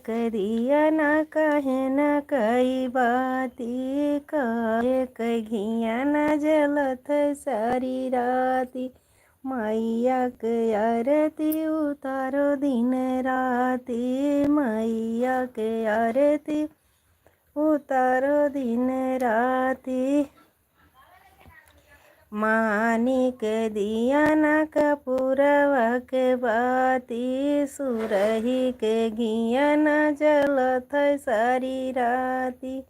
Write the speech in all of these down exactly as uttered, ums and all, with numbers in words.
करिया ना कहे न कई बाती, काहे के घिया ना जलत सारी राती। मैया के आरती उतारो दिन राती, मैया के आरती उतारो दिन राती। मानिक दिया ना कपूरवा के बाती, सुरही के घिया ना जलत है सारी राती।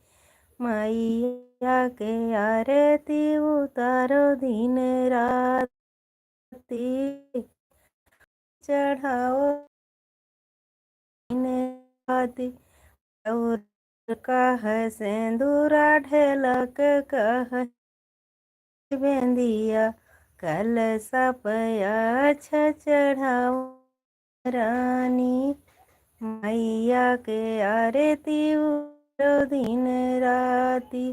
मैया के आरती उतारो दिन राती। चढ़ाओ दिन राती। और कह सेंदूरा ढेलक कह बेंदिया, कलसा पे अच्छा चढ़ाओ रानी। मैया के आरती उतारो दिन राती।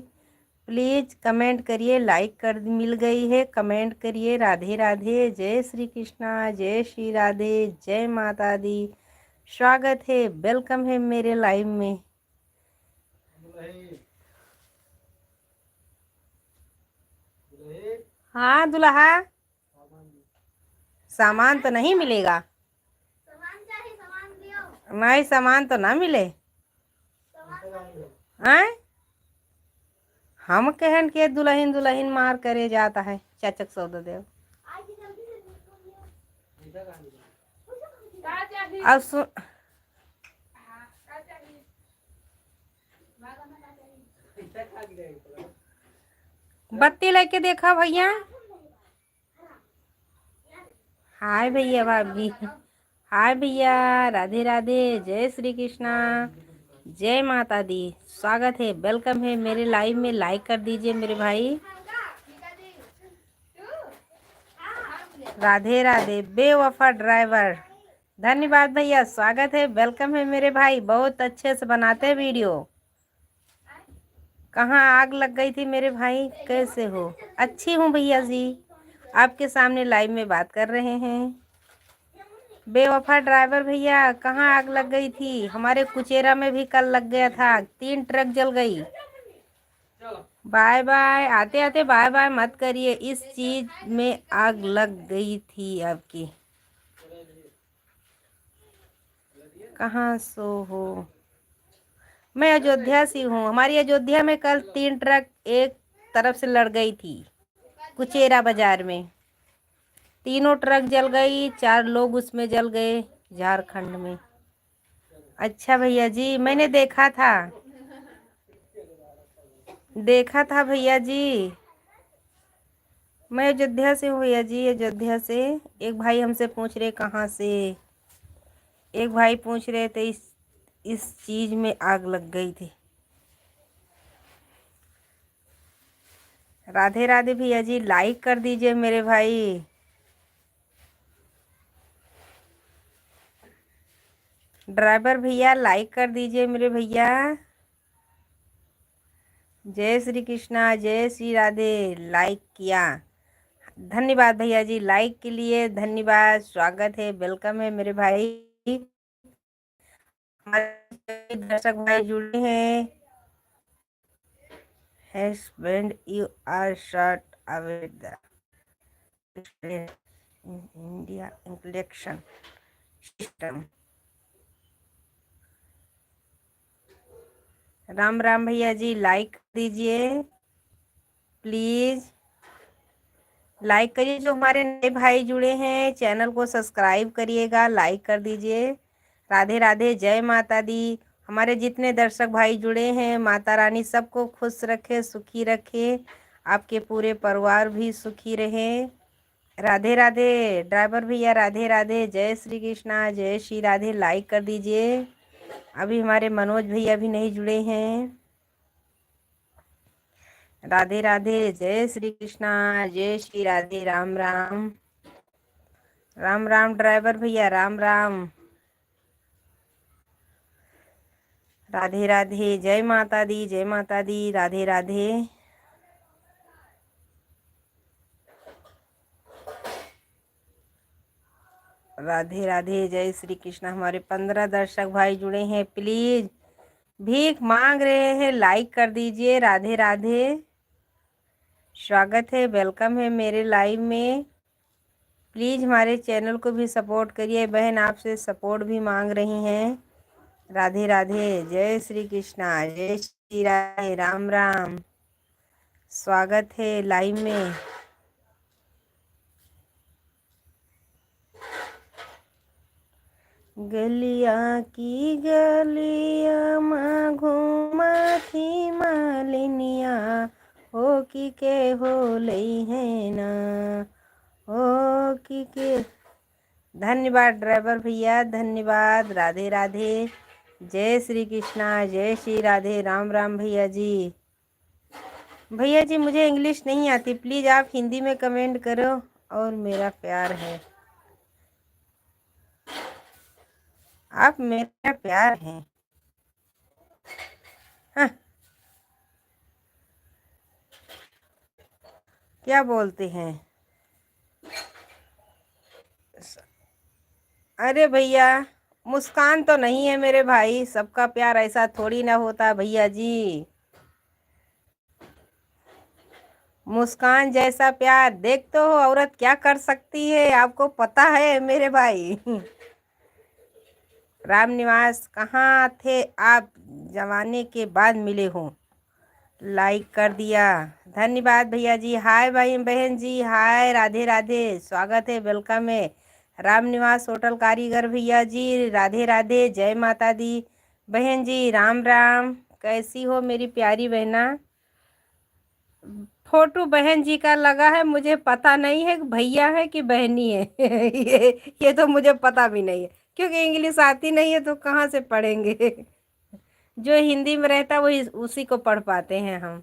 प्लीज कमेंट करिए, लाइक कर मिल गई है, कमेंट करिए। राधे राधे, जय श्री कृष्णा, जय श्री राधे, जय माता दी। स्वागत है, वेलकम है मेरे लाइव में। हाँ दुल्हा, सामान तो नहीं मिलेगा। नहीं, सामान तो ना मिले। आय, हम कहन के दुलहिन दुलहिन मार करे जाता है चाचक सौदा देव। अब सुन, बत्ती लेके देखा भैया। हाय भैया भाभी, हाय भैया, राधे राधे, जय श्री कृष्णा, जय माता दी। स्वागत है, वेलकम है मेरे लाइव में। लाइक कर दीजिए मेरे भाई। राधे राधे बेवफा ड्राइवर, धन्यवाद भैया, स्वागत है, वेलकम है मेरे भाई। बहुत अच्छे से बनाते हैं वीडियो। कहाँ आग लग गई थी मेरे भाई, कैसे हो? अच्छी हूँ भैया जी, आपके सामने लाइव में बात कर रहे हैं। बेवफा ड्राइवर भैया, कहाँ आग लग गई थी? हमारे कुचेरा में भी कल लग गया था, तीन ट्रक जल गई। बाय बाय, आते आते बाय बाय मत करिए, इस चीज में आग लग गई थी आपकी। कहाँ सो हो? मैं अयोध्या से हूँ। हमारी अयोध्या में कल तीन ट्रक एक तरफ से लड़ गई थी कुचेरा बाजार में। तीनों ट्रक जल गई, चार लोग उसमें जल गए झारखंड में। अच्छा भैया जी, मैंने देखा था, देखा था भैया जी। मैं अयोध्या से हूँ भैया जी, अयोध्या से। एक भाई हमसे पूछ रहे कहाँ से, एक भाई पूछ रहे थे इस, इस चीज में आग लग गई थी। राधे राधे भैया जी, लाइक कर दीजिए मेरे भाई। ड्राइवर भैया लाइक कर दीजिए मेरे भैया। जय श्री कृष्णा, जय श्री राधे। लाइक किया, धन्यवाद भैया जी, लाइक के लिए धन्यवाद। स्वागत है, वेलकम है मेरे भाई। हमारे दर्शक भाई जुड़े हैं। Husband, you are short away the India election system। राम राम भैया जी, लाइक दीजिए प्लीज, लाइक करिए। जो हमारे नए भाई जुड़े हैं, चैनल को सब्सक्राइब करिएगा, लाइक कर दीजिए। राधे राधे, जय माता दी। हमारे जितने दर्शक भाई जुड़े हैं, माता रानी सबको खुश रखे, सुखी रखे, आपके पूरे परिवार भी सुखी रहे। राधे राधे ड्राइवर भैया, राधे राधे, जय श्री कृष्णा, जय श्री राधे। लाइक कर दीजिए, अभी हमारे मनोज भैया भी नहीं जुड़े हैं। राधे राधे, जय श्री कृष्णा, जय श्री राधे, राम राम। राम राम ड्राइवर भैया, राम राम। राधे राधे, जय माता दी, जय माता दी, राधे राधे। राधे राधे, जय श्री कृष्णा। हमारे पन्द्रह दर्शक भाई जुड़े हैं, प्लीज भीख मांग रहे हैं, लाइक कर दीजिए। राधे राधे, स्वागत है, वेलकम है मेरे लाइव में। प्लीज हमारे चैनल को भी सपोर्ट करिए बहन, आपसे सपोर्ट भी मांग रही हैं। राधे राधे, जय श्री कृष्णा, जय श्री राधे, राम राम। स्वागत है लाइव में। गलिया की गलिया मा घूमत ही मालिनिया, हो की के हो लई है ना, हो की के। धन्यवाद ड्राइवर भैया, धन्यवाद। राधे राधे, जय श्री कृष्णा, जय श्री राधे, राम राम भैया जी। भैया जी, मुझे इंग्लिश नहीं आती, प्लीज आप हिंदी में कमेंट करो। और मेरा प्यार है, आप मेरा प्यार है। हाँ। क्या बोलते हैं? अरे भैया, मुस्कान तो नहीं है मेरे भाई, सबका प्यार ऐसा थोड़ी ना होता भैया जी। मुस्कान जैसा प्यार, देख तो हो औरत क्या कर सकती है, आपको पता है मेरे भाई। राम निवास, कहाँ थे आप, जमाने के बाद मिले हो, लाइक कर दिया, धन्यवाद भैया जी। हाय भाई बहन जी, हाय, राधे राधे, स्वागत है, वेलकम है। राम निवास होटल कारीगर भैया जी, राधे राधे, जय माता दी। बहन जी राम राम, कैसी हो मेरी प्यारी बहना? फोटो बहन जी का लगा है, मुझे पता नहीं है कि भैया है कि बहनी है। ये, ये तो मुझे पता भी नहीं है, क्योंकि इंग्लिश आती नहीं है तो कहाँ से पढ़ेंगे? जो हिंदी में रहता वही, उसी को पढ़ पाते हैं हम।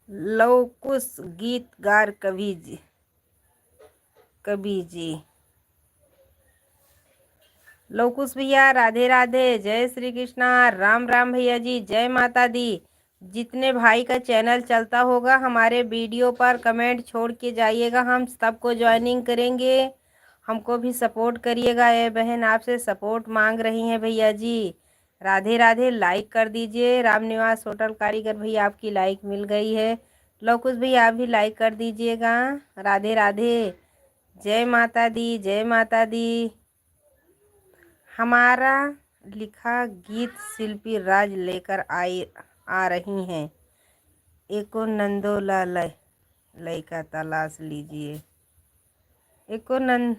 लौकुश गीतकार कवि जी, कवि जी। लौकुश भैया, राधे राधे, जय श्री कृष्णा, राम राम भैया जी, जय माता दी। जितने भाई का चैनल चलता होगा, हमारे वीडियो पर कमेंट छोड़ के जाइएगा, हम सबको ज्वाइनिंग करेंगे, हमको भी सपोर्ट करिएगा। ये बहन आपसे सपोर्ट मांग रही हैं भैया जी। राधे राधे, लाइक कर दीजिए। राम निवास होटल कारीगर भैया, आपकी लाइक मिल गई है। लौकुश भैया, आप भी लाइक कर दीजिएगा। राधे राधे, जय माता दी, जय माता दी। हमारा लिखा गीत शिल्पी राज लेकर आई, आ रही हैं। एको नंदो ला लय-, लइका तलाश लीजिए। एको नंद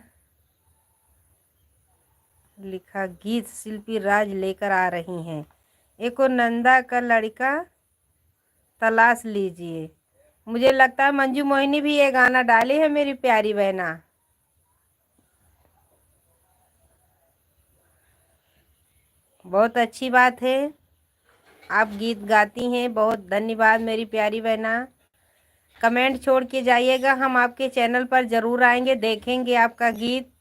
लिखा गीत शिल्पी राज लेकर आ रही हैं। एको नंदा का लड़का तलाश लीजिए। मुझे लगता है मंजू मोहिनी भी ये गाना डाली है, मेरी प्यारी बहना। बहुत अच्छी बात है, आप गीत गाती हैं, बहुत धन्यवाद मेरी प्यारी बहना। कमेंट छोड़ के जाइएगा, हम आपके चैनल पर ज़रूर आएंगे, देखेंगे आपका गीत।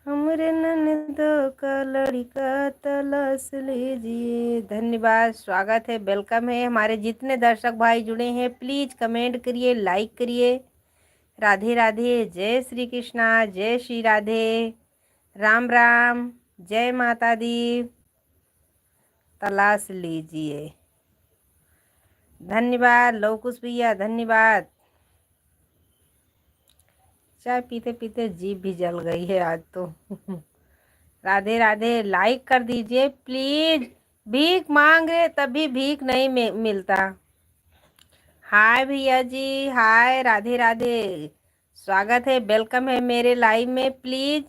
हमरे ननदो का लड़का तलाश लीजिए। धन्यवाद, स्वागत है, वेलकम है। हमारे जितने दर्शक भाई जुड़े हैं, प्लीज कमेंट करिए, लाइक करिए। राधे राधे, जय श्री कृष्णा, जय श्री राधे, राम राम, जय माता दी। तलाश लीजिए। धन्यवाद लौकुश भैया, धन्यवाद। चाय पीते पीते जीभ भी जल गई है आज तो। राधे राधे, लाइक कर दीजिए प्लीज। भीख मांग रहे तब भी भीख नहीं मि-, मिलता। हाय भैया जी, हाय, राधे राधे, स्वागत है, वेलकम है मेरे लाइव में। प्लीज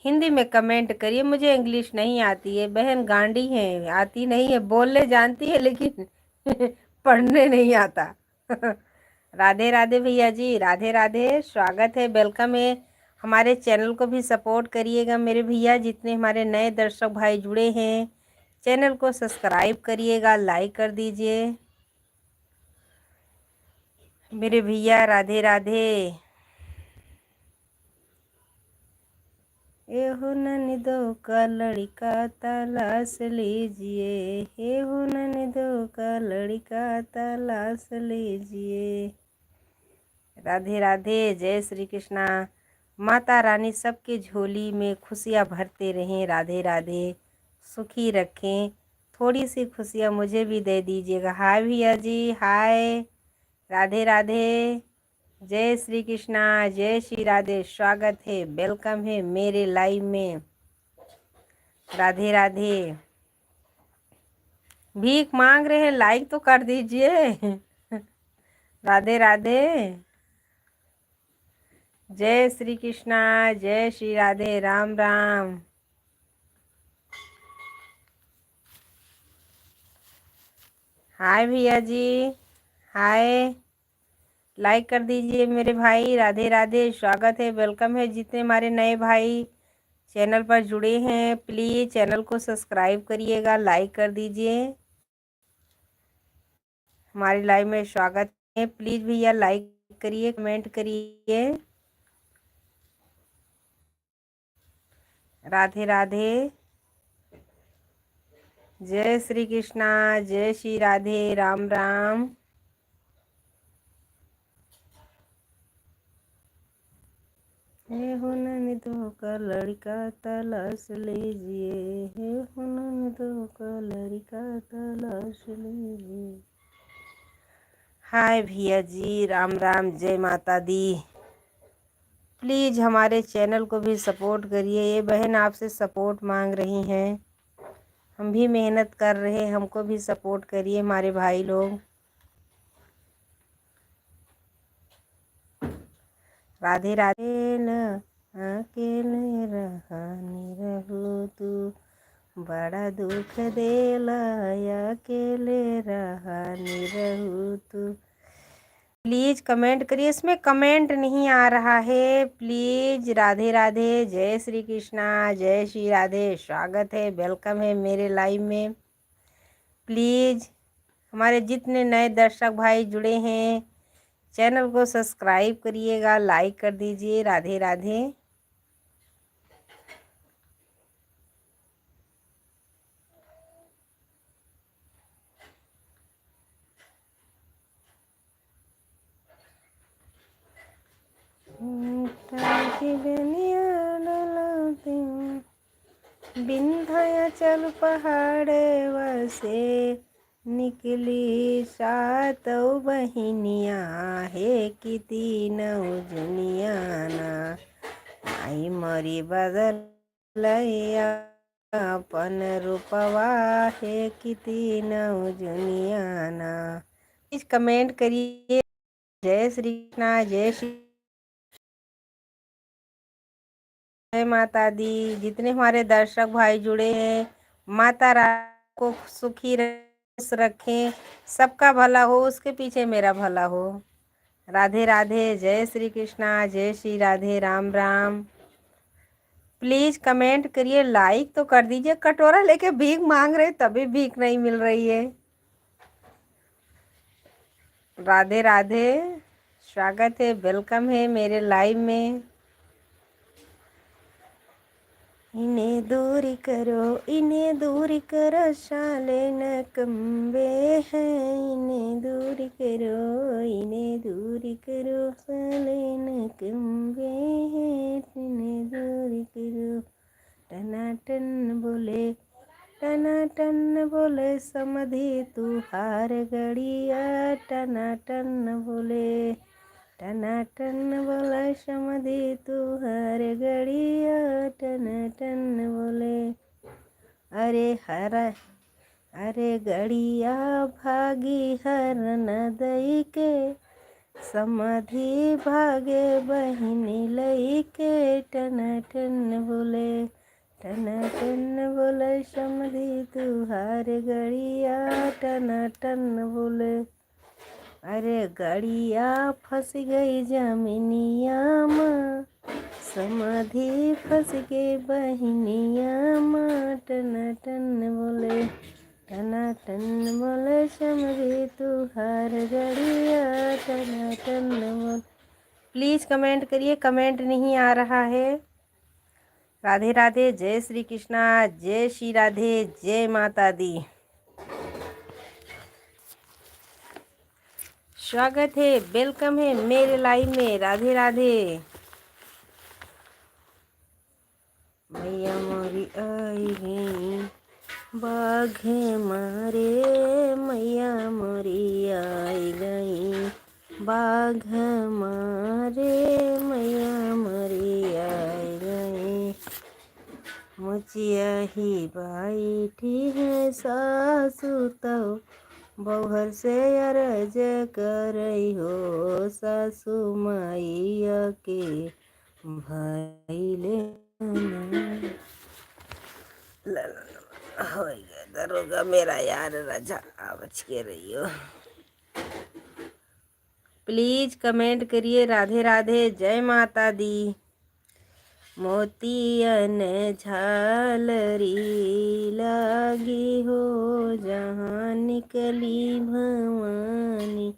हिंदी में कमेंट करिए, मुझे इंग्लिश नहीं आती है। बहन गांडी है, आती नहीं है, बोलने जानती है लेकिन पढ़ने नहीं आता। राधे राधे भैया जी, राधे राधे, स्वागत है, वेलकम है। हमारे चैनल को भी सपोर्ट करिएगा मेरे भैया, जितने हमारे नए दर्शक भाई जुड़े हैं, चैनल को सब्सक्राइब करिएगा, लाइक कर दीजिए। मेरे भैया राधे राधे। एहो ननदो का लड़का तलाश लीजिए, एहो ननदो का लड़का तलाश लीजिए। राधे राधे, जय श्री कृष्णा। माता रानी सबके झोली में खुशियाँ भरते रहें। राधे राधे, सुखी रखें। थोड़ी सी खुशियाँ मुझे भी दे दीजिएगा। हाय भैया जी, हाय। राधे राधे, जय श्री कृष्णा, जय श्री राधे। स्वागत है, welcome है मेरे live में। राधे राधे। भीख मांग रहे हैं, like तो कर दीजिए। राधे राधे। जय श्री कृष्णा, जय श्री राधे, राम राम। हाय भैया जी, हाय। Like कर दीजिए मेरे भाई। राधे राधे, स्वागत है, welcome है। जितने हमारे नए भाई channel पर जुड़े हैं, please channel को subscribe करिएगा, like कर दीजिए। हमारे live में स्वागत है। Please भैया, like करिए, comment करिए। राधे राधे, जय श्री कृष्णा, जय श्री राधे, राम राम। हे हो ननदो का लड़का तलाश लीजिए, हे हो ननदो का लड़का तलाश लीजिए। हाय भैया जी, राम राम, जय माता दी। Please हमारे channel को भी support करिए। ये बहन आपसे support मांग रही हैं, हम भी मेहनत कर रहे हैं, हमको भी support करिए हमारे भाई लोग। राधे राधे। न अकेले रहा निरहू तू, बड़ा दुख देला अकेले रहा निरहू तू। Please comment करिए, इसमें comment नहीं आ रहा है। Please, राधे राधे, जय श्री कृष्णा, जय श्री राधे, स्वागत है, welcome है मेरे live में। Please, हमारे जितने नए दर्शक भाई जुड़े हैं, channel को subscribe करिएगा, like कर दीजिए। राधे राधे। ताकि बेनिया डोलती विंध्याचल पहाड़वा से निकली सातौ बहिनिया, हे कि तीनौ जुनिया ना। आई मोरी बदलैया अपन रूपवा, हे कि तीनौ जुनिया ना। Please comment करिए। जय श्री कृष्णा, जय श्री, जय माता दी। जितने हमारे दर्शक भाई जुड़े हैं, माता रानी को सुखी रहे, खुश रखें, सबका भला हो, उसके पीछे मेरा भला हो। राधे राधे, जय श्री कृष्णा, जय श्री राधे, राम राम। Please comment करिए, like तो कर दीजिए। कटोरा लेके भीख मांग रहे, तभी भीख नहीं मिल रही है। राधे राधे, स्वागत है, welcome है मेरे live में। इन्हें दूर करो, इन्हें दूर करो, साले न कम्बे हैं। इन्हें दूर करो, इन्हें दूर करो, साले न कम्बे हैं। इन्हें दूर करो। टनाटन बोले, टनाटन बोले समधी तुहार गड़िया, टनाटन बोले, टनाटन बोले समधी तुहार गड़िया, टनाटन बोले। अरे हरा, अरे गड़िया भागी हर न दई के, समधी भागे बहिनी लई के, टनाटन बोले, टनाटन बोले समधी तुहार गड़िया, टनाटन बोले। अरे गड़िया फंस गई जमीनिया मा, समधी फंस गई बहिनिया मा, टनाटन बोले, टनाटन बोले समधी तुहार गड़िया, टनाटन बोले। Please comment करिए, comment नहीं आ रहा है। राधे राधे, जय श्री कृष्णा, जय श्री राधे, जय माता दी। स्वागत है, welcome है मेरे live में। राधे राधे। मैया मोरी आई गई बाघ मारे, मैया मोरी आई गई बाघ मारे, मैया मोरी आई गई। मुचिया ही बैठी है सासु तौ, बौहर से अरज करई हो, सासु माइया के भइले ना। होइ गया दरोगा मेरा यार राजा, आ बच के रहियो। Please comment करिए। राधे राधे, जय माता दी। मोतियन झालरी लागी हो, जहाँ निकली भवानी।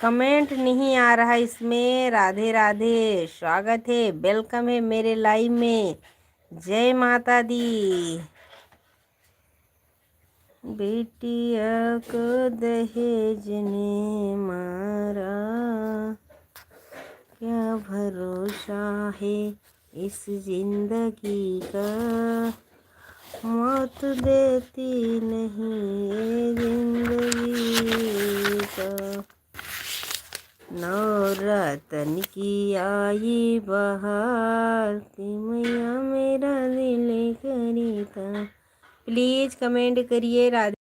Comment नहीं आ रहा इसमें। राधे राधे, स्वागत है, welcome है मेरे live में। जय माता दी। बिटिया को दहेज ने मारा, क्या भरोसा है इस जिंदगी का, मौत देती नहीं ये जिंदगी का। नवरतन की आई बहार, ती मैया मेरा दिल करीता। Please comment करिए। राधे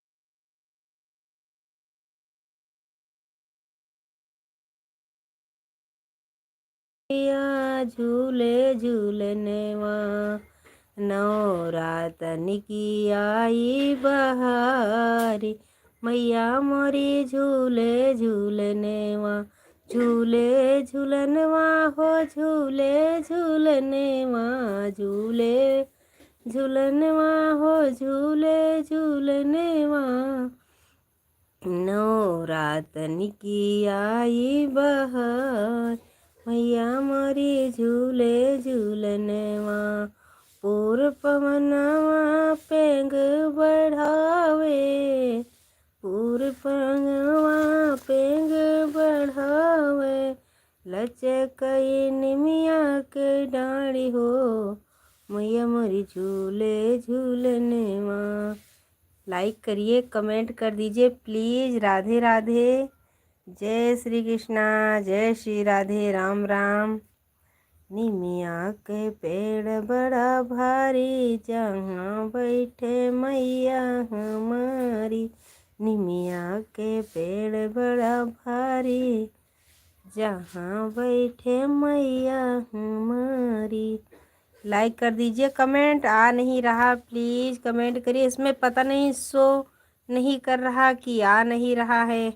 या झूले झूलनवा, नवरातन की आई बहारी। मैया मोरी झूले झूलनवा, झूले झूलनवा हो, झूले झूलनवा, झूले झूलनवा हो, झूले झूलनवा। नवरातन की आई बहार, मैया मोरी झूले झूलनवा। पूर पवनवा पेंग बढ़ावे, पूर पवनवा पेंग बढ़ावे, लचकई निमिया के डाँड़ी हो, मैया मोरी झूले झूलनवा। Like करिए, comment कर दीजिए please। राधे राधे, जय श्री कृष्णा, जय श्री राधे, राम राम। निमिया के पेड़ बड़ा भारी, जहाँ बैठे मैया हमारी। निमिया के पेड़ बड़ा भारी, जहाँ बैठे मैया हमारी। Like कर दीजिए, comment आ नहीं रहा, please comment करिए। इसमें पता नहीं show नहीं कर रहा कि आ नहीं रहा है।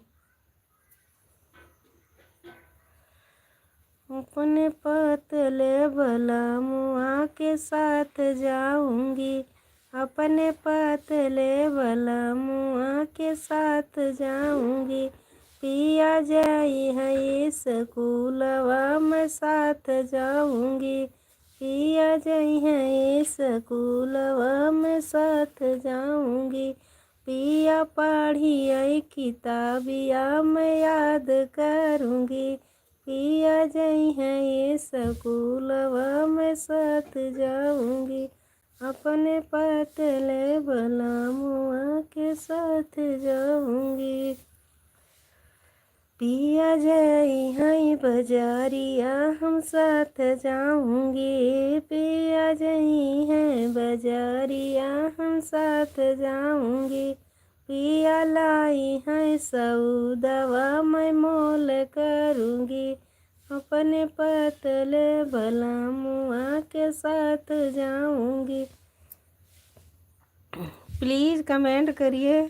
अपने पतले बलमुआ के साथ जाऊंगी, अपने पतले बलमुआ के साथ जाऊंगी। पिया जाई है स्कूलवा, मैं साथ जाऊंगी। पिया जाई है स्कूलवा, मैं साथ जाऊंगी। पिया पढ़ी आई किताबिया, मैं याद करूंगी। पिया जाई है स्कूलवा, मैं साथ जाऊंगी। अपने पतले बलमुआ के साथ जाऊंगी। पिया जाई है बजारिया, हम साथ जाऊंगी। पिया जाई है बजारिया, हम साथ जाऊंगी। पिया लाई है सौदवा, मैं मोल करूंगी। अपने पतले बलमुआ के साथ जाऊंगी। Please comment करिए।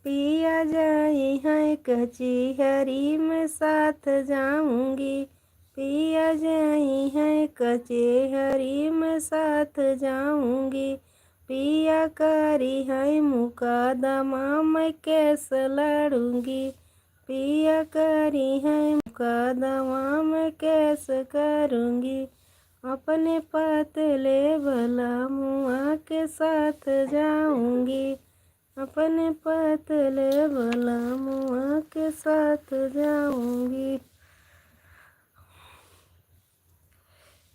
पिया जाई है कचहरी, मैं साथ जाऊंगी। पिया जाई है कचहरी, मैं साथ जाऊंगी। पिया करी है मुकदमा, मैं case लड़ूंगी। पिया करी है मुकदमा, मैं case करूंगी। अपने पतले बलमुआ के साथ जाऊंगी। अपने पतले बलमुआ के साथ जाऊंगी।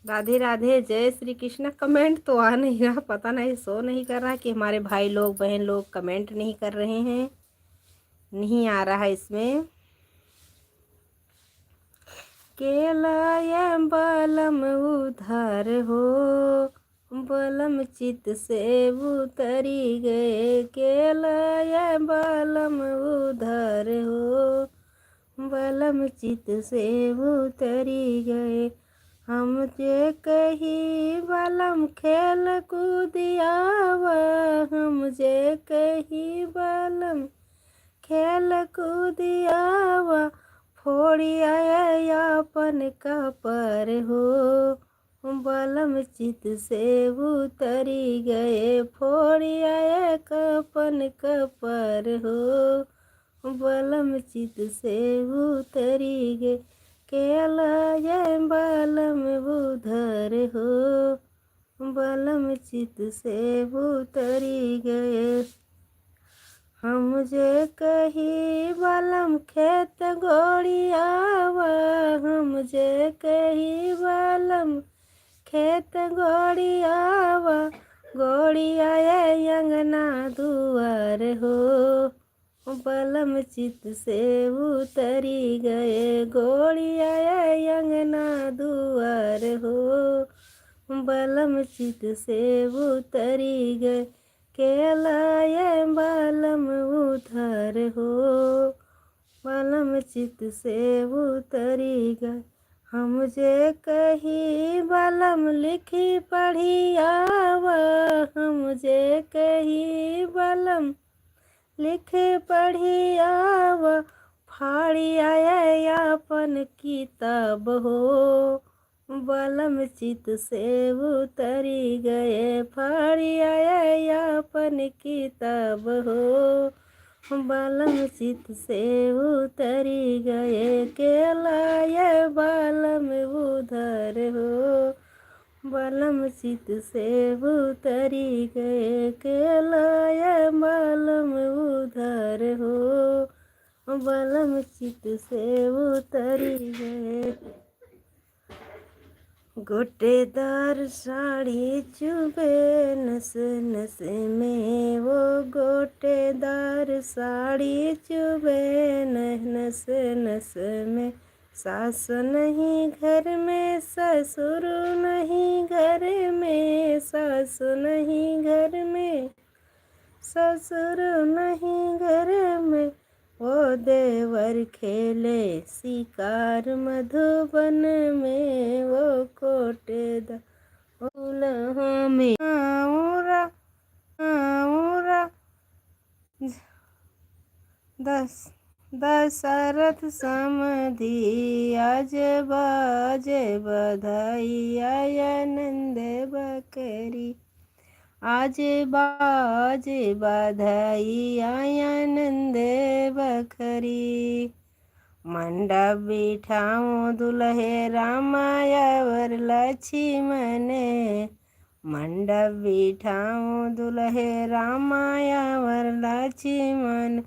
राधे राधे, जय श्री कृष्णा। कमेंट तो आ नहीं रहा, पता नहीं शो नहीं कर रहा कि हमारे भाई लोग बहन लोग कमेंट नहीं कर रहे हैं, नहीं आ रहा है इसमें। केला ये बलम उधार हो, बलम चित से उतरी गए। केला ये बलम उधार हो, बलम चित से उतरी गए। हम जे कही बलम खेल कूदियावा, हम जे कही बलम खेल कूदियावा, फोड़िया अपन कपर हो, बलम चित से उतरी गए। फोड़िया अपन कपर हो, बलम चित से उतरी गए। केला ये बलम उधार हो, बलम चित से उतरी गए। हम जे कही बलम खेत गोड़ियावा, हम जे कही बलम खेत गोड़ियावा, गोड़िया ये अंगना दुआर हो, बलम चित से उतरी गए। गोड़िया ये अंगना दुआर हो, बलम चित से उतरी गए। केला ये बलम उधार हो, बलम चित से उतरी गए। हम जे कही बलम लिखी पढ़ी आवा, हम जे कही बलम लिखी पढ़ी आवा, फाड़ी आए अपन किताब हो, बलम चित से उतरी गए। फाड़ी आए अपन किताब हो, बलम चित से उतरी गए। केला ये बलम उधार हो, बलम चित से उतरी गए। केला ये बलम उधार हो, बलम चित से उतरी गए। गोटेदार साड़ी चुभे नस नस में, वो गोटेदार साड़ी चुभे नस नस में। सास नहीं घर में, ससुर नहीं घर में, सास नहीं घर में, ससुर नहीं घर में। वो देवर खेले शिकार मधुबन में, वो कोटेदार उलहा में। आऊरा, आऊरा, दस, दशरथ समधी, आज बाजे बधाई आया नंद बखरी। आज बाजे बधाई आया नंद बखरी। मंडप बिठाऊं दुलहे रामा या वर लक्ष्मण, मंडप बिठाऊं दुलहे रामा या वर लक्ष्मण।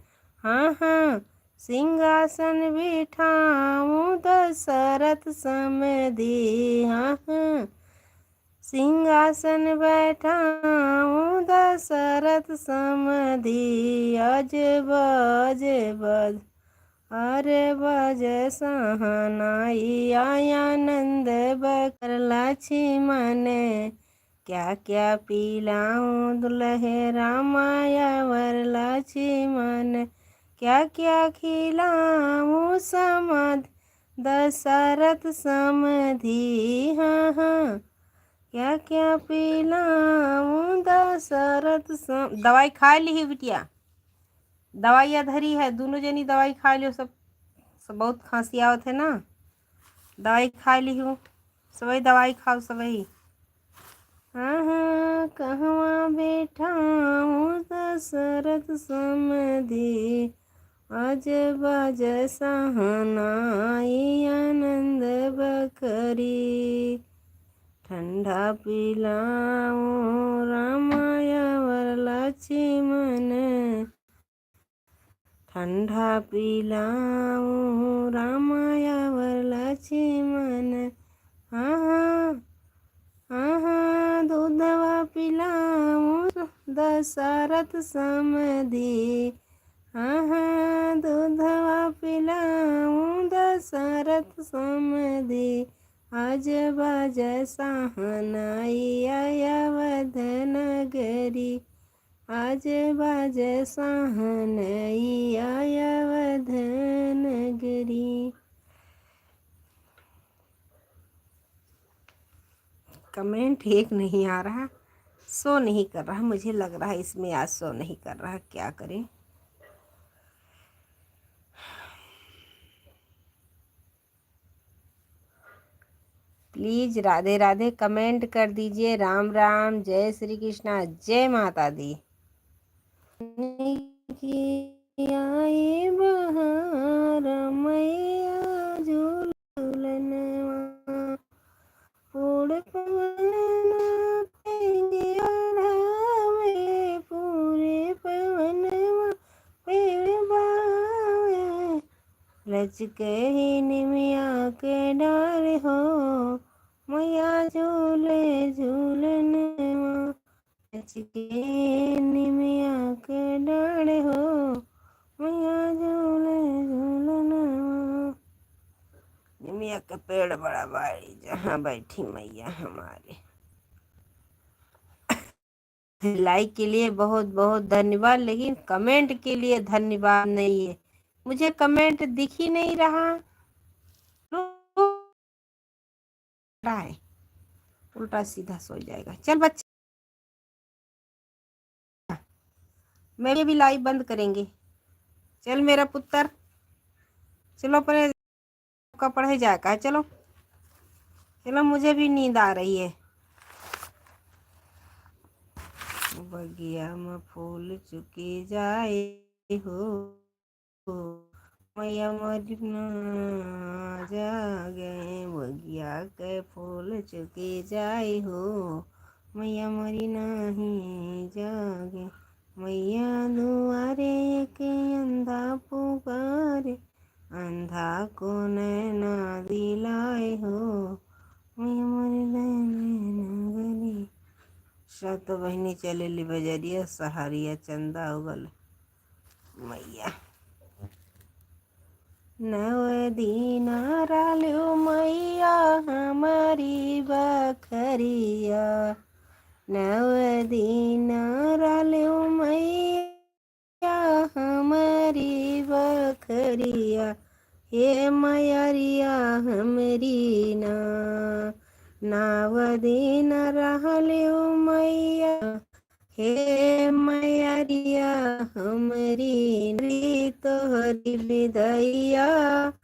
हाँ, हाँ, सिंहासन बिठाऊं दशरथ समधी। हाँ, हाँ, सिंहासन बैठाऊं दशरथ समधी। आज बाजे बज, अरे बाजे सहनाई आया नंद बखरी। लक्ष्मण क्या क्या पिलाऊं दुलहे रामा या वर लक्ष्मण, क्या क्या खिलाऊं समध दशरथ समधी। हाँ, हाँ, क्या क्या पिलाऊं दशरथ सम-, दवाई खा लिही बिटिया, दवाई या धरी है, दोनों जनी दवाई खा लियो सब, सब बहुत खांसी आवत है ना, दवाई खा लिहो, सबही दवाई खाओ सबही। हाँ, हाँ, कहवा बैठाऊं दशरथ समधी, आज बाजे सहनाई आनंद बखरी। ठंडा पिलाऊं रामाया वर लक्ष्मण, ठंडा पिलाऊं रामाया वर लक्ष्मण। आहा, आहा, दूधवा पिलाऊं दशरथ समधी। आहा, दूधवा पिलाऊं दशरथ समधी। आज बाज सहनाई अवध नगरी। आज बाज सहनाई अवध नगरी। कमेंट एक नहीं आ रहा, शो नहीं कर रहा। मुझे लग रहा है इसमें आज शो नहीं कर रहा, क्या करें। प्लीज राधे राधे कमेंट कर दीजिए। राम राम, जय श्री कृष्णा, जय माता दी। आई बहार मैया झूलनवा, पूरे पवनवा पे गिरधावे, पूरे पवनवा पे बावे। लचके ही निमिया के डार हो, मैया झूले झूलनवा। लचके निमिया के डार हो, मैया झूले झूलनवा। निमिया के पेड़ बड़ा बाड़ी, जहाँ बैठी मैया हमारे। लाइक के लिए बहुत बहुत धन्यवाद, लेकिन कमेंट के लिए धन्यवाद नहीं है। मुझे कमेंट दिख ही नहीं रहा। रहा है, उल्टा सीधा सो जाएगा। चल बच्चा, मैं भी लाइव बंद करेंगे। चल मेरा पुत्र, चलो अपने का पढ़े जाए का है, चलो, चलो, मुझे भी नींद आ रही है। बगिया में फूल चुके जाए हो, मैया मोरी ना जागे, बगिया के फूल चुके जाए हो, मैया मोरी नाही जागे। मैया दुआरे एक अंधा पुकारे, अंधा को नैना दिलाए हो, मैया मोरी नैना गली। सात बहिनी चलेली बजरिया, सहारिया चंदा उगल मैया। नव दिन रहलू मैया हमारी बखरिया, नव दिन रहलू मैया हमारी बखरिया, हे मयरिया हमरी ना। नव दिन रहलू मैया, हे मयरिया हमरी, री तोहरी बिदैया।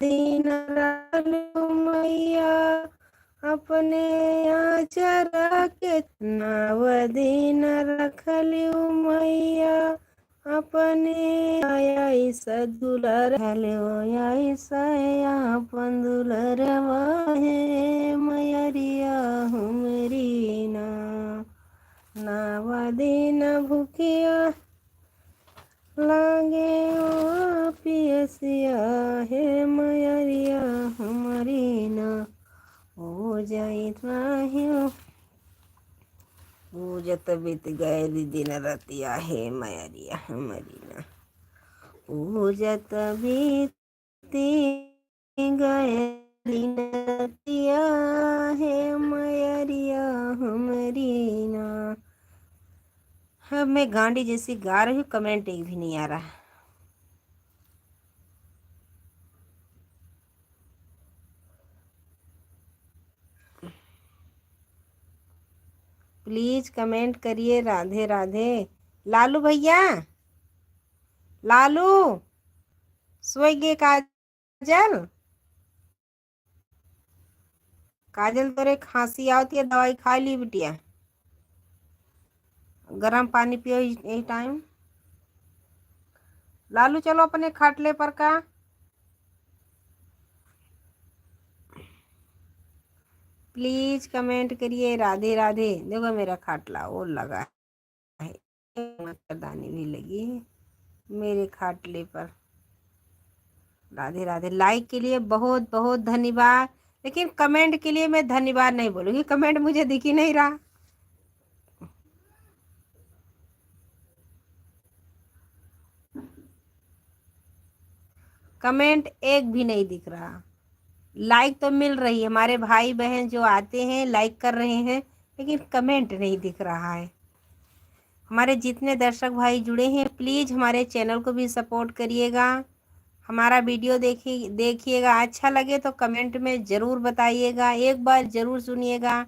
दिन रहलू मैया अपने आचरा के, नव दिन रखलू मैया अपने। आइस दुलर हलो, आइस आपन दुलरवा, हे मयरिया हमरी ना। नव दिन भूखिया लागे ओ पियसिया, हे मयरिया हमरी ना। हो जाइत राहियो, पूजत बीत गए दिन रतिया, हे मयरिया हमरी ना। पूजत बीत गए दिन रतिया, हे मयरिया हमरी ना। अब मैं गांडी जैसी गा रही हूँ, कमेंट एक भी नहीं आ रहा। प्लीज कमेंट करिए, राधे राधे। लालू भैया, लालू, सोए गे काजल? काजल, तोरे खांसी आवत है, दवाई खा ली बिटिया, गरम पानी पियो यही टाइम। लालू, चलो अपने खाटले पर का। प्लीज कमेंट करिए। राधे राधे। देखो मेरा खाटला और लगा है, मच्छरदानी भी लगी है मेरे खाटले पर। राधे राधे। लाइक के लिए बहुत बहुत धन्यवाद, लेकिन कमेंट के लिए मैं धन्यवाद नहीं बोलूँगी, कमेंट मुझे दिख ही नहीं रहा। कमेंट एक भी नहीं दिख रहा। लाइक तो मिल रही है, हमारे भाई बहन जो आते हैं लाइक कर रहे हैं, लेकिन कमेंट नहीं दिख रहा है। हमारे जितने दर्शक भाई जुड़े हैं, प्लीज हमारे चैनल को भी सपोर्ट करिएगा। हमारा वीडियो देखिए, देखिएगा, अच्छा लगे तो कमेंट में ज़रूर बताइएगा, एक बार ज़रूर सुनिएगा।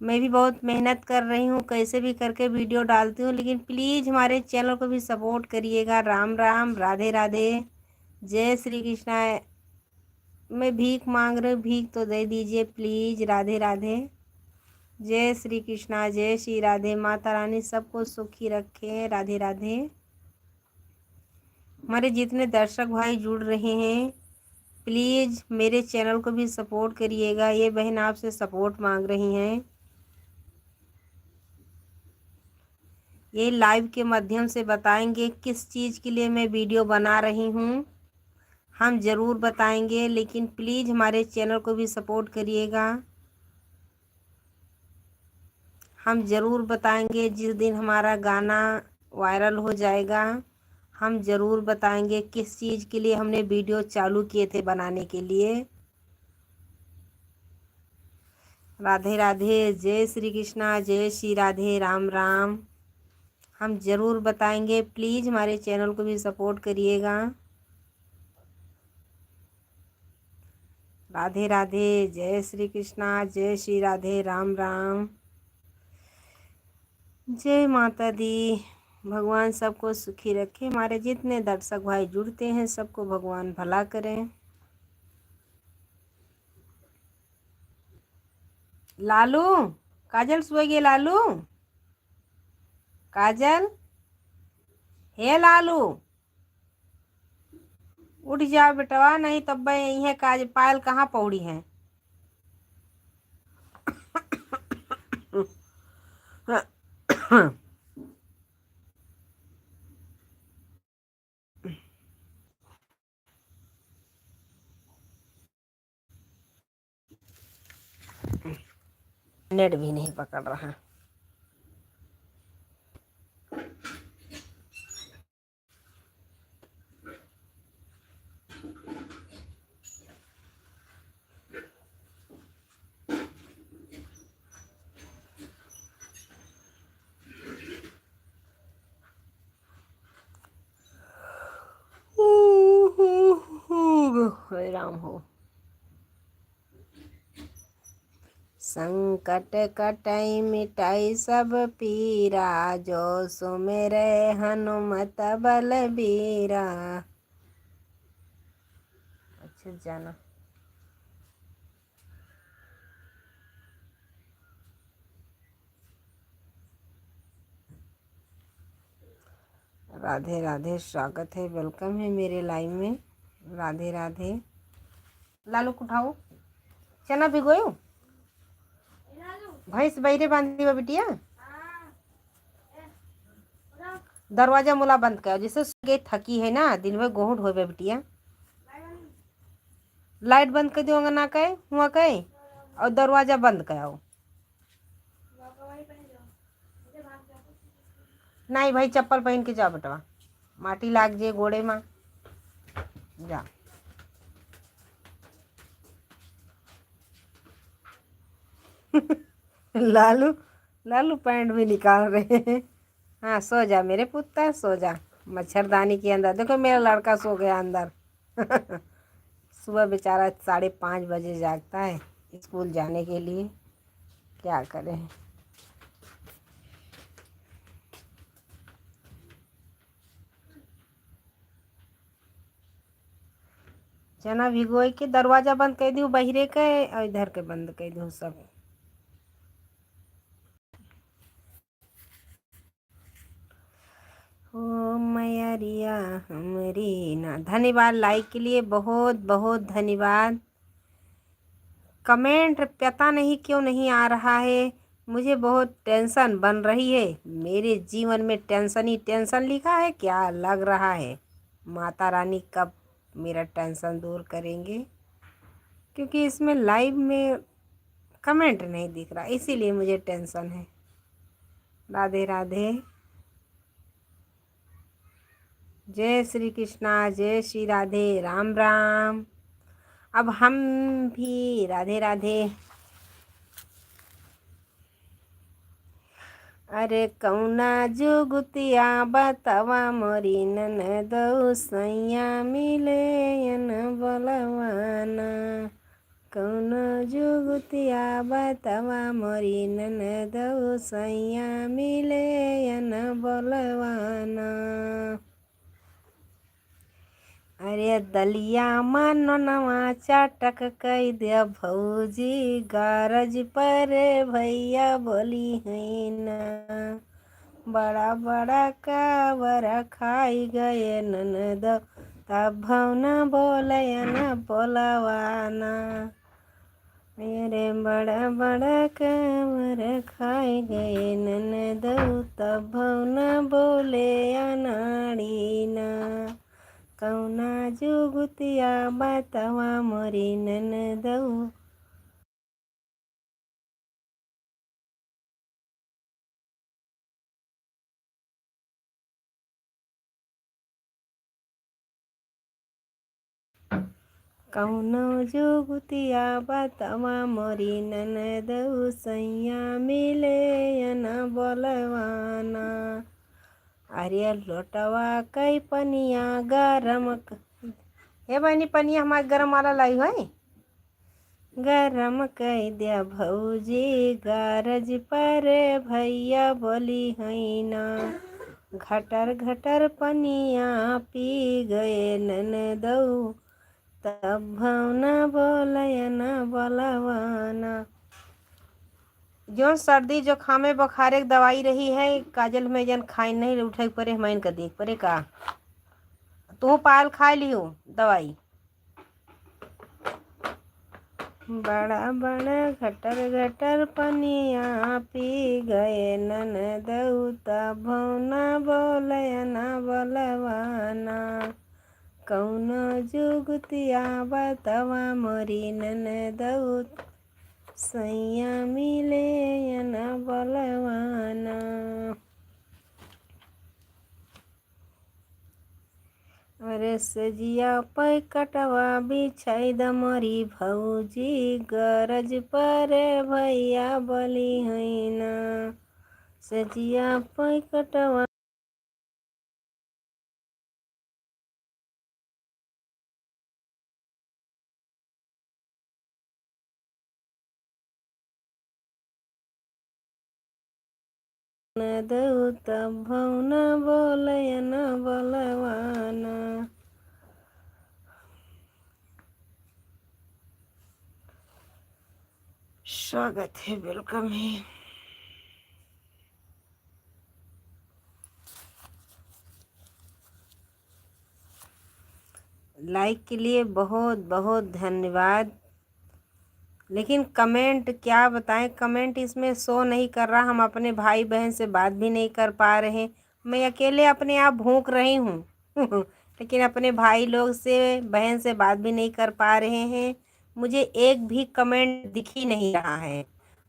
मैं भी बहुत मेहनत कर रही हूँ, कैसे भी करके वीडियो डालती हूँ, लेकिन प्लीज हमारे चैनल को भी सपोर्ट करिएगा। राम राम, राधे राधे, जय श्री कृष्णा। मैं भीख मांग रही हूँ, भीख तो दे दीजिए प्लीज। राधे राधे, जय श्री कृष्णा, जय श्री राधे। माता रानी सबको सुखी रखे। राधे राधे। हमारे जितने दर्शक भाई जुड़ रहे हैं, प्लीज मेरे चैनल को भी सपोर्ट करिएगा। ये बहन आपसे सपोर्ट मांग रही हैं। ये लाइव के माध्यम से बताएंगे किस चीज़ के लिए मैं वीडियो बना रही हूँ, हम ज़रूर बताएंगे, लेकिन प्लीज हमारे चैनल को भी सपोर्ट करिएगा। हम ज़रूर बताएंगे जिस दिन हमारा गाना वायरल हो जाएगा, हम ज़रूर बताएंगे किस चीज़ के लिए हमने वीडियो चालू किए थे बनाने के लिए। राधे राधे, जय श्री कृष्णा, जय श्री राधे, राम राम। हम ज़रूर बताएंगे, प्लीज हमारे चैनल को भी सपोर्ट करिएगा। राधे राधे, जय श्री कृष्णा, जय श्री राधे, राम राम। जय माता दी। भगवान सबको सुखी रखे। हमारे जितने दर्शक भाई जुड़ते हैं, सबको भगवान भला करें। लालू, काजल सोए गे लालू, काजल, हे लालू, उठ जाओ बेटवा, नहीं तब इहे काज पायल कहाँ पौड़ी है। नेट भी नहीं पकड़ रहा। हे राम हो। संकट कटई मिटई सब पीरा, जो सुमिरे हनुमत बलबीरा। अच्छा जाना। राधे राधे, स्वागत है, welcome है मेरे लाइव में। राधे राधे। लालू उठाओ, चना भिगोयो, भैंस बहिरे बांधी बा बिटिया। दरवाजा मुला बंद कर, जैसे सो गई थकी है ना, दिन भर गोहूँ ढोए बा बिटिया। लाइट बंद कर दियो अंगना के, हुआ के, और दरवाजा बंद कर आओ। नहीं भाई, चप्पल पहिन के जाओ बेटवा, माटी लाग जे गोड़े मा। जा। लालू, लालू पैंट भी निकाल रहे हैं। हाँ, सो जा मेरे पुत्र, सो जा मच्छरदानी के अंदर। देखो, मेरा लड़का सो गया अंदर। सुबह बेचारा साढ़े पाँच बजे जागता है स्कूल जाने के लिए, क्या करें। चना भिगोए के दरवाजा बंद कर दियो बहिरे के, और इधर के बंद कर दियो सब। ओ मयरिया हमरी ना। धन्यवाद लाइक के लिए, बहुत बहुत धन्यवाद। कमेंट पता नहीं क्यों नहीं आ रहा है, मुझे बहुत टेंशन बन रही है। मेरे जीवन में टेंशन ही टेंशन लिखा है क्या, लग रहा है माता रानी कब मेरा टेंशन दूर करेंगे, क्योंकि इसमें लाइव में कमेंट नहीं दिख रहा, इसीलिए मुझे टेंशन है। राधे राधे। जय श्री कृष्णा, जय श्री राधे, राम राम। अब हम भी राधे राधे। अरे कौना जुगुतिया बतावा मोरी ननदौ, सैया मिले अन बोलवाना। कौनो जुगुतिया बतावा मोरी ननदौ, सैया मिले अन बोलवाना। अरे दलिया मा नोनवा चटक कई द्या भौजी, गरज परे भैया बोलिहैं ना। बड़ा बड़ा कावर खाई गए ननदौ, तब भौना बोले अन बोलवाना। अरे बड़ा बड़ा कावर खाई गए ननदौ, तब भौना बोले अनाड़ी ना। कौना जुगुतिया बतावा मोरी ननदौ। कौनो जुगुतिया बतावा मोरी ननदौ, सैया मिले अन बोलवाना। अरे लोटवा कई पनिया गरम क-, हे बहिनी, पनिया हमार गरम वाला लाई है। गरम कई द्या भौजी, गरज परे भैया बोलिहैं ना। घटर घटर पनिया पी गए ननदौ, तब भौना बोले अन बोलवाना। जौन सर्दी जुखामे बुखारे के दवाई रही है, काजल में जन खाई नहीं उठे परे, हमाइन का देख परे का। तू पायल खाए लियो दवाई। बड़ा बड़ा घटर घटर पनिया पी गए ननदौ, तब भौना बोले अन बोलवाना। कौनो जुगुतिया बतावा मोरी ननदौ, सैया मिले अन बोलवाना। अरे सजिया पै कटवा बिछाई द मोरी भौजी, गरज परे भैया बोलिहैं ना। सजिया पै कटवा ननदौ, तब भौना बोले अन बोलवाना। स्वागत है, welcome है। लाइक के लिए बहुत बहुत धन्यवाद। लेकिन कमेंट क्या बताएं, कमेंट इसमें शो नहीं कर रहा। हम अपने भाई बहन से बात भी नहीं कर पा रहे। मैं अकेले अपने आप भूख रही हूँ लेकिन अपने भाई लोग से, बहन से बात भी नहीं कर पा रहे हैं। मुझे एक भी कमेंट दिख ही नहीं रहा है।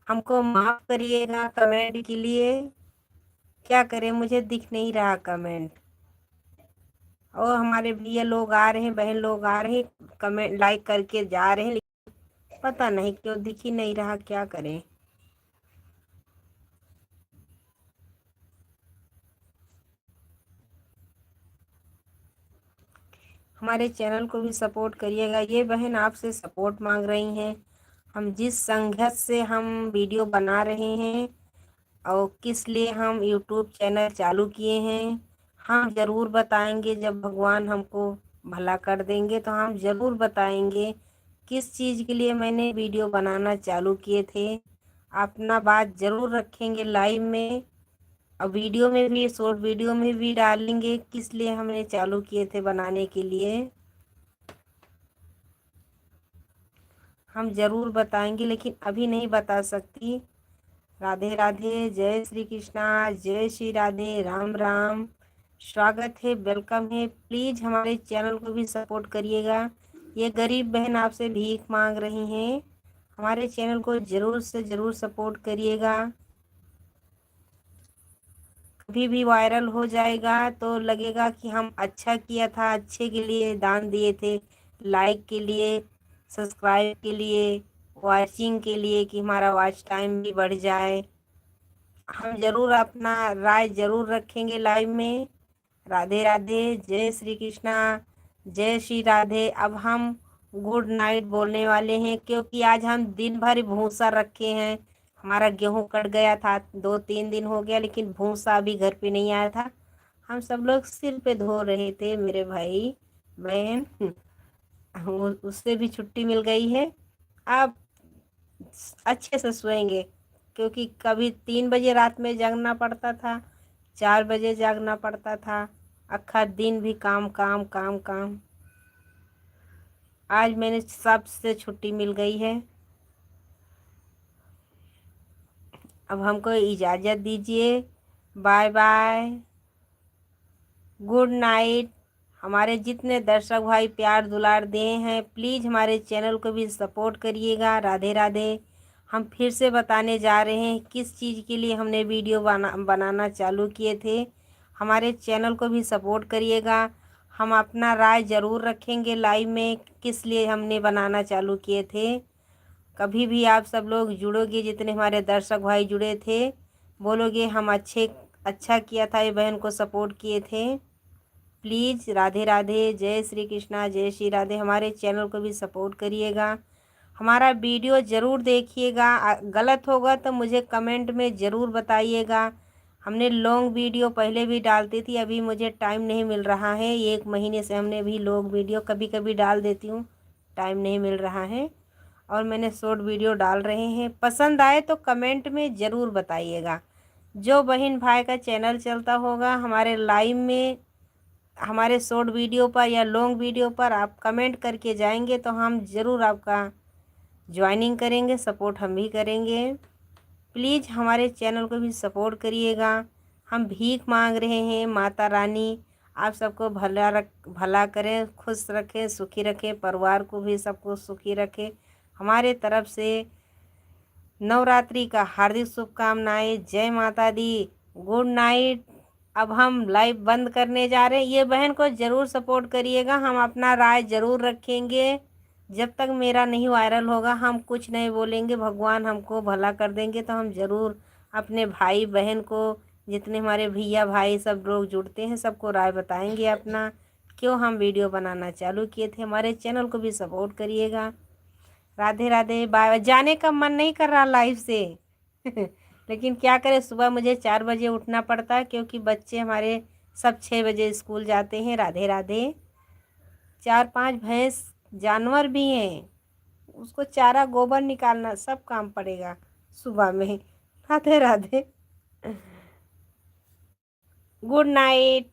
हमको माफ़ करिएगा कमेंट के लिए। क्या करें, मुझे दिख नहीं रहा कमेंट। और हमारे भैया लोग आ रहे हैं, बहन लोग आ रहे हैं, कमेंट, लाइक करके जा रहे हैं, लेकिन पता नहीं क्यों दिख ही नहीं रहा, क्या करें। हमारे चैनल को भी सपोर्ट करिएगा। ये बहन आपसे सपोर्ट मांग रही हैं। हम जिस संघर्ष से हम वीडियो बना रहे हैं और किस लिए हम यूट्यूब चैनल चालू किए हैं, हम ज़रूर बताएंगे। जब भगवान हमको भला कर देंगे तो हम ज़रूर बताएंगे किस चीज़ के लिए मैंने वीडियो बनाना चालू किए थे। अपना बात ज़रूर रखेंगे लाइव में। और वीडियो में भी, शॉर्ट वीडियो में भी डालेंगे किस लिए हमने चालू किए थे बनाने के लिए। हम जरूर बताएंगे, लेकिन अभी नहीं बता सकती। राधे राधे, जय श्री कृष्णा, जय श्री राधे, राम राम। स्वागत है, welcome है। Please हमारे channel को भी support करिएगा। ये गरीब बहन आपसे भीख मांग रही हैं, हमारे channel को जरूर से जरूर support करिएगा। कभी भी viral हो जाएगा तो लगेगा कि हम अच्छा किया था, अच्छे के लिए दान दिए थे, like के लिए, subscribe के लिए, watching के लिए, कि हमारा watch time भी बढ़ जाए। हम जरूर अपना राय जरूर रखेंगे live में। राधे राधे, जय श्री कृष्णा, जय श्री राधे। अब हम good night बोलने वाले हैं, क्योंकि आज हम दिन भर भूसा रखे हैं। हमारा गेहूं कट गया था दो तीन दिन हो गया, लेकिन भूसा अभी घर पे नहीं आया था। हम सब लोग सिर पे धो रहे थे, मेरे भाई बहन, वो, उससे भी छुट्टी मिल गई है। अब अच्छे से सोएंगे, क्योंकि कभी तीन बजे रात में जागना पड़ता था, चार बजे जागना पड़ता था, अक्खा दिन भी काम, काम, काम, काम। आज मैंने सबसे छुट्टी मिल गई है। अब हमको इजाज़त दीजिए, bye bye, good night। हमारे जितने दर्शक भाई प्यार दुलार दिए हैं, please हमारे channel को भी support करिएगा। राधे राधे। हम फिर से बताने जा रहे हैं किस चीज़ के लिए हमने video बना, बनाना चालू किए थे। हमारे channel को भी support करिएगा। हम अपना राय ज़रूर रखेंगे live में, किस लिए हमने बनाना चालू किए थे। कभी भी आप सब लोग जुड़ोगे, जितने हमारे दर्शक भाई जुड़े थे, बोलोगे हम अच्छे, अच्छा किया था, ये बहन को support किए थे। Please राधे राधे, जय श्री कृष्णा, जय श्री राधे। हमारे channel को भी support करिएगा। हमारा video ज़रूर देखिएगा। आ, गलत होगा तो मुझे comment में ज़रूर बताइएगा। हमने long video पहले भी डालती थी, अभी मुझे time नहीं मिल रहा है। ये एक महीने से हमने भी long video कभी कभी डाल देती हूँ, time नहीं मिल रहा है। और मैंने short video डाल रहे हैं, पसंद आए तो comment में ज़रूर बताइएगा। जो बहन भाई का channel चलता होगा, हमारे live में, हमारे short video पर या long video पर आप comment करके जाएंगे तो हम ज़रूर आपका joining करेंगे, support हम भी करेंगे। Please हमारे channel को भी support करिएगा। हम भीख मांग रहे हैं, माता रानी आप सबको भला रख, भला करें, खुश रखें, सुखी रखें, परिवार को भी सबको सुखी रखें। हमारे तरफ से नवरात्रि का हार्दिक शुभकामनाएं। जय माता दी, good night। अब हम live बंद करने जा रहे हैं। ये बहन को ज़रूर support करिएगा, हम अपना राय ज़रूर रखेंगे। जब तक मेरा नहीं viral होगा, हम कुछ नहीं बोलेंगे, भगवान हमको भला कर देंगे, तो हम ज़रूर अपने भाई बहन को, जितने हमारे भैया भाई सब लोग जुड़ते हैं, सबको राय बताएंगे अपना, क्यों हम video बनाना चालू किए थे। हमारे channel को भी support करिएगा। राधे राधे, bye। जाने का मन नहीं कर रहा live से। लेकिन क्या करें, सुबह मुझे चार बजे उठना पड़ता है, क्योंकि बच्चे हमारे सब छः बजे school जाते हैं। राधे राधे। चार पांच भैंस जानवर भी हैं, उसको चारा, गोबर निकालना, सब काम पड़ेगा सुबह में। राधे राधे। Good night।